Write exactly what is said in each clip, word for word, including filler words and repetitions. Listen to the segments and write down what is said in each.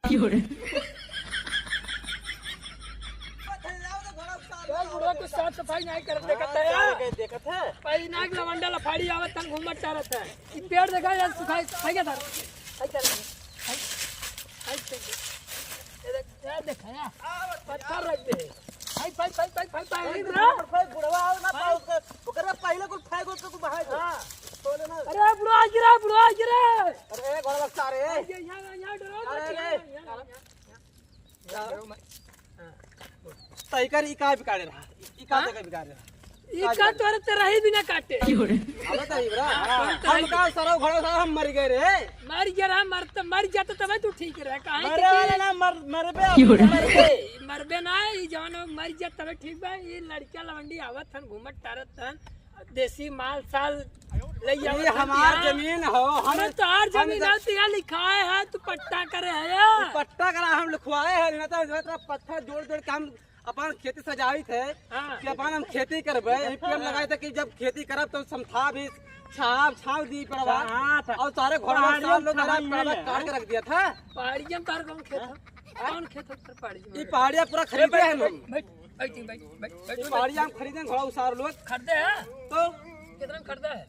क्यों रे? यार, बुढ़वा कुछ साफ सफाई नहीं करत, देखत है यार। देखत है। भाई, नाक लवंडा लफाड़ी आवत हन, घूमत चारत है। ई पेड़ देखा यार, सुखाई, खाई क्या था? खाई क्या था? खाई, खाई, खाई। ये देख, यार, देखा यार। पत्थर रख दे। भाई, भाई, भाई, भाई, भाई, भाई, भाई, बुढ़वा आओ ना, हाँ। पाओ उसके, ओकरे पहले कुल फेंक उसको तू बाहर। हाँ। तो ले ना। अरे, बुढ़वा गिरा, बुढ़वा गिरा। अरे, घोड़ा बस्ता रे। ये, यहाँ, यहाँ डरो अरे, मत, अरे। यहाँ, यहाँ, यहाँ। तैकर ई का बिगाड़े रहा? ई का हाँ? तैकर बिगाड़े रहा? ई का तोरे ते रही बिना काटे। क्यों रे? अबे तो इबरा। हाँ, हम तो हम रही। का सरौ घोड़ा साहब हम मर गए रे। मर गया रहा, मर त-, मर जाता तबे तू ठीक रहे। काहे मरे कि वाला ना, मर, मरबे क्यों रे? मरबे। मरबे ना, ई जवान मर जाता तबे ठीक बा। ई लड़किया लवंडी आवत हन, घूमत टारत हन, देसी माल साल ले ये आवत हन हमार बिहार। जमीन हो, हम अरे तोहार हम जमीन जब है, तो यहाँ लिखाए है, तू पट्टा करे है या? पट्टा करा हम लिखवाए हैं, ना तो इतना पत्थर जोड़ जोड़ के हम अपन खेती सजाइत है हाँ। कि अपन हम खेती करबे। यही पेड़ लगाए थे कि जब खेती करब तो समथा भी छाव, छाव दी परवा। हाँ, था। और सारे घोड़ा पहाड़ियों साल लोग में आराम पहाड़ियों करवा में। काट के रख दिया था। पहाड़ियों में तार कौन खेत है? हाँ? कौन खेत है तार पहाड़ी में? ये पहाड़ियाँ पूरा ए, खरीदे बैठ, हैं बैठ, हम। बैठ, बैठ, बैठ, बैठ, ये बैठ, पहाड़ियाँ बैठ। हम खरीदे हैं, घोड़ा उसार लोग। खरीदे हैं? तो? कितना में खरीदा है?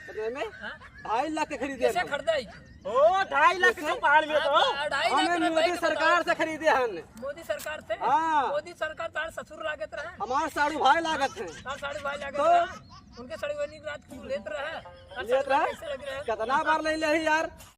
कितने में? हाँ? ढाई लाख के खरीदे कैसे हैं हम। खरीदा है? ओ, ढाई लाख के पहाड़ में तो। हाँ, ढाई लाख हमें रुपए मोदी के सरकार बताओ। से खरीदे हन। मोदी सरकार से? हाँ। मोदी सरकार तार ससुर लागत रहे। हमार साढ़ू भाई लागत हैं। तार साढ़ू भाई लागत तो? रहे। उनके साढ़ू भाई रात को लेत रहे। तार लेत सरकार रहे? कैसे लग रहे? कितना बार ले ले ही यार।